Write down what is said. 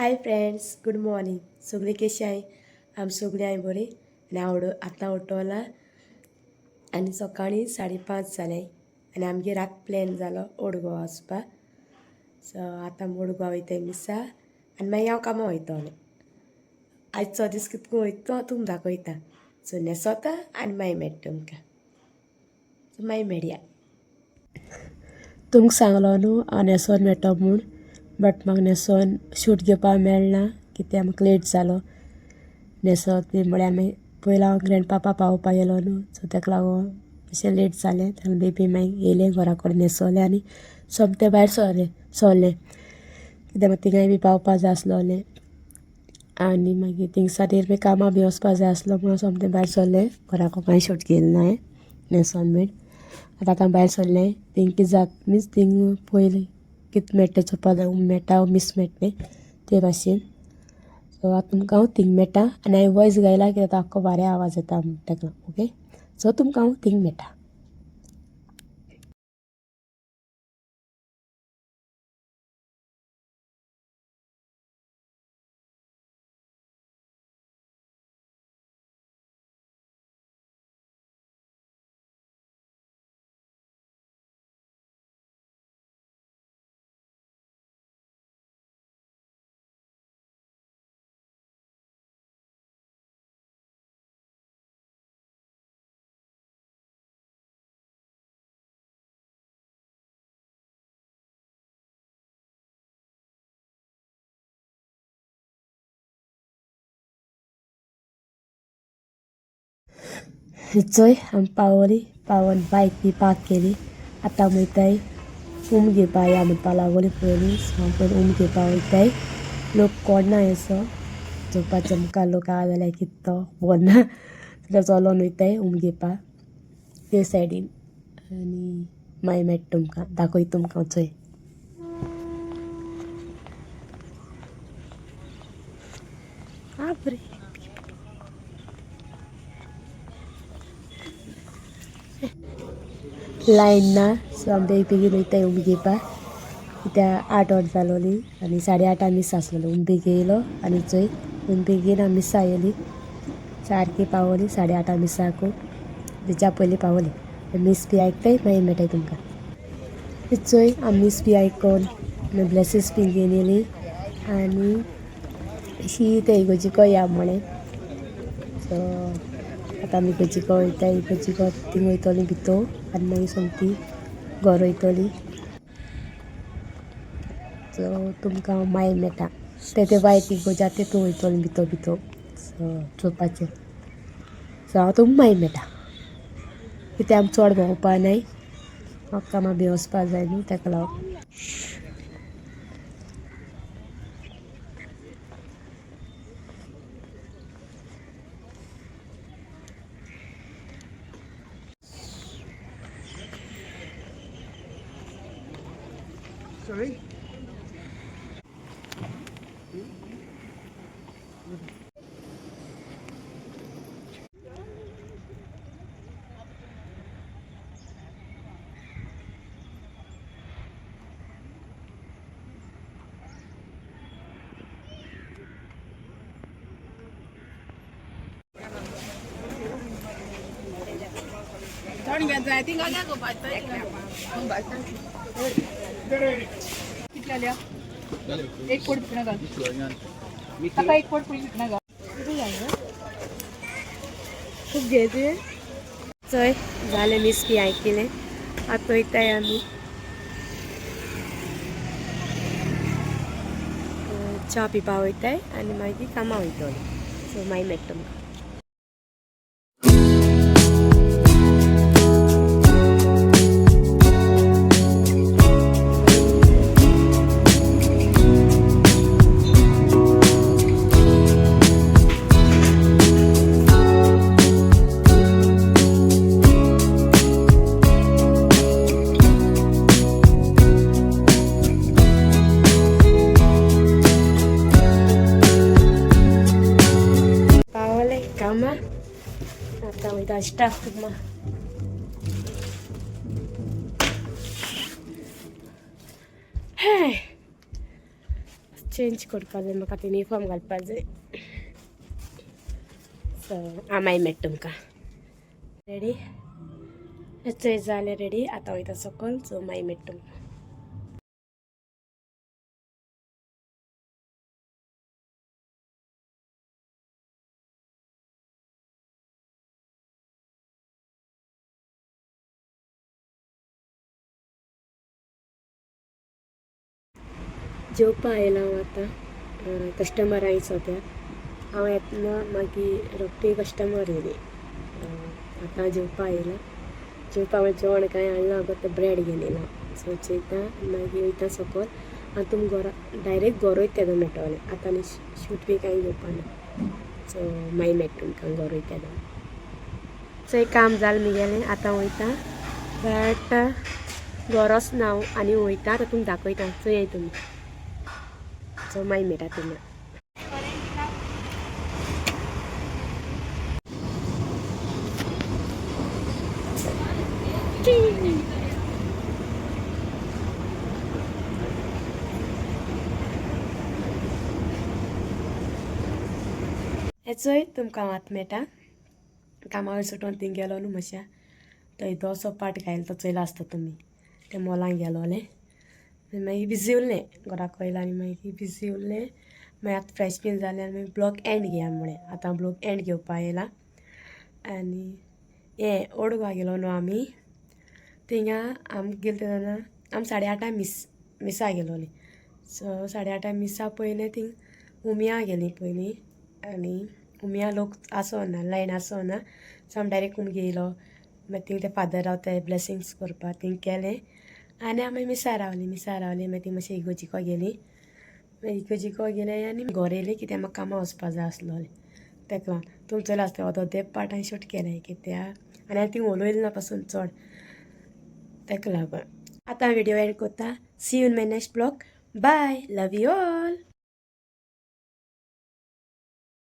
Hi friends, good morning. सगळीं कशी आहाय? आमी सगळीं हाय बरी. आनी हांव आतां उठोला आनी सकाळीं 5:30 जालें आनी आमगेर रात प्लॅन जालो ओल्ड गोवा वचपा. सो आतां आमी ओल्ड गोवा वयताय मिसा आनी मागीर हांव कामां वयतलें. आयचो दीस कितको वयता तो तुमकां दाखयता. सो न्हेसोता आनी मागीर मेळटा तुमकां. सो मागीर मेळया. तुमकां सांगलो न्हू हांव न्हेसोन मेळटो म्हूण, बट म्हाका न्हेसोन शूट घेवपाक मेळना कित्याक म्हाका लेट जालो न्हेसोत बी. म्हळ्यार मागीर पयलीं हांव ग्रँड पापा पावोवपाक गेलो न्हू, सो ताका लागून मातशें लेट जालें. तेन्ना बेबी मागीर येयलें घरा कडेन न्हेसोलें आनी सोमतें भायर सरलें कित्याक म्हाका थिंगाय बी पावपा जाय आसलोलें आनी मागीर थिंगसातेर मागीर कामां बी वचपा जाय आसलो म्हणून सोमतें भायर सरलें. घराको कांय शूट घेयलें ना हांवें न्हेसोन बीन. आतां आतां भायर सरलें. थिंग कितें जाता मिन्स थिंग पयलीं कितें मेळटा चोवपा जाय, मेळटा मीस मेळटा ते भाशेन. सो आतां तुमकां हांव थिंग मेळटा आनी हांवें वॉयस गायला कित्याक आख्खो वाऱ्या आवाज येता म्हण ताका. ओके, सो तुमकां हांव थिंग मेळटा. चोय आमी पावली, पावन बायक बी पार्क केली. आतां आमी वयताय उम घेवपा या म्हणपा लागोली पयलीं. सो आमी पयलीं उम घेवपा वयताय. लोक कोण ना येसो चोवपाचो मुखार लोक आहा जाल्यार कितें तो खबर ना. जाल्यार चलोन वयताय उम घेवपा ते सायडीन आनी मागीर मेळटा तुमकां, दाखयता तुमकां. चोय बरें लायन ना. सो आमी बेगीन बेगीन वयताय उम घेवपाक कित्याक 8 वरां जालोली आनी 8:30 मिस आसलेलो. उम बेगीन येयलो आनी चोय उम बेगीन आमी मिसा येयली, सारकी पावली 8:30 मिसाकू, तेच्या पयलीं पावली. मीस बी आयकताय मागीर मेळटाय तुमकां. चोय आमी मीस बी आयकोन ब्लेसीस बी घेवन येयली आनी अशी ते इगोर्जीको या म्हळें. सो आतां आमी इगोर्जीको वयता, इगोर्जीको थिंग वयतली भितर आनी मागीर सोमती घर वयतली. सो तुमकां हांव मागीर मेळटा. ते वायट इगोर्ज आसा तितून वयतली भितर भितर सो चोवपाचें. सो हांव तुमकां मागीर मेळटा कित्याक आमी चड भोंवपा नाय, म्हाका कामां बी वचपा जाय न्हू ताका लागून. Sorry? एक पोट विकणं घाल, आता एक पोट पुरी विकणं घाल. खूब घेते. चोय जालें मीस बी आयकिलें. आतां वयताय आमी च्या पिवपा वयताय आनी मागीर कामां वयतली. सो मागीर मेळटा तुमकां. पावले कामा, आतां वयता स्टाफ रुमा. चेंज करपा जाय म्हाका, युनिफॉर्म घालपा जाय. सो हांव मागीर मेळटा तुमकां. रेडी चोय जालें रेडी, आतां वयता सकयल. सो मागीर मेळटा तुमकां. जेवपा आयलां हांव आतां. कस्टमर आयज सद्या. हांव येतना मागीर रोखडी कस्टमर येयली. आतां जेवपा आयलां. जेवपा म्हळ्यार जेवण कांय हाडना, फक्त ब्रेड घेवन येयला. सो जेयता, मागीर वयता सकयल. आनी तुमकां घरा डायरेक्ट घरा वयता तेन्ना मेळटलें. आतां आनी शूट बी कांय घेवपा ना. सो मागीर मेळटा तुमकां घरा वयता तेन्ना. चोय, काम जालें मुगेलें, आतां वयता. बट घरोच ना हांव आनी वयता आतां तुमकां दाखयता. चोयाय तुमी. सो मागीर मेळटा तुमकां. हेचोय तुमकां हात मेळटा. कामार सुटोन थिंग गेलो न्हू मातशें, थंय दोसो पाट घायलो तो चोयला आसता तुमी. ते मॉलान गेलोलें, मागीर बिजी उरलें. घराक वयलें आनी मागीर बिजी उरलें. मागीर आतां फ्रेश बीन जालें आनी मागीर ब्लॉग एंड घेया म्हळें. आतां ब्लॉग एंड घेवपा येयला. आनी हें ओडगांव गेलो न्हू आमी, थिंगा आमी गेले तेन्ना आमी 8:30 मिसा गेलोलीं. सो 8:30 मिसा पयलें थिंग उमिया गेलीं पयलीं. आनी उमिया लोक आसोना, लायन आसोना. सो आमी डायरेक्ट उम गेलो. मागीर थिंग ते फादर रावताय ब्लेसिंग्स करपाक, थिंग केलें आनी आमी मिसा रावलीं. मिसा रावलीं, मागीर थिंग मातशें इगोर्जिको गेलीं. मागीर इगोर्जिको गेलें आनी घरा येयलीं, कित्याक म्हाका कामां वचपा जाय आसलोलें. तेका लागून तुमी चोयला आसतलें, अर्दे पार्ट हांवें शूट केलें कित्याक आनी हांवें थिंग उलयलें ना पासून चड, तेका लागून. आतां व्हिडियो एंड करता. See you in my next vlog. Bye, love you all.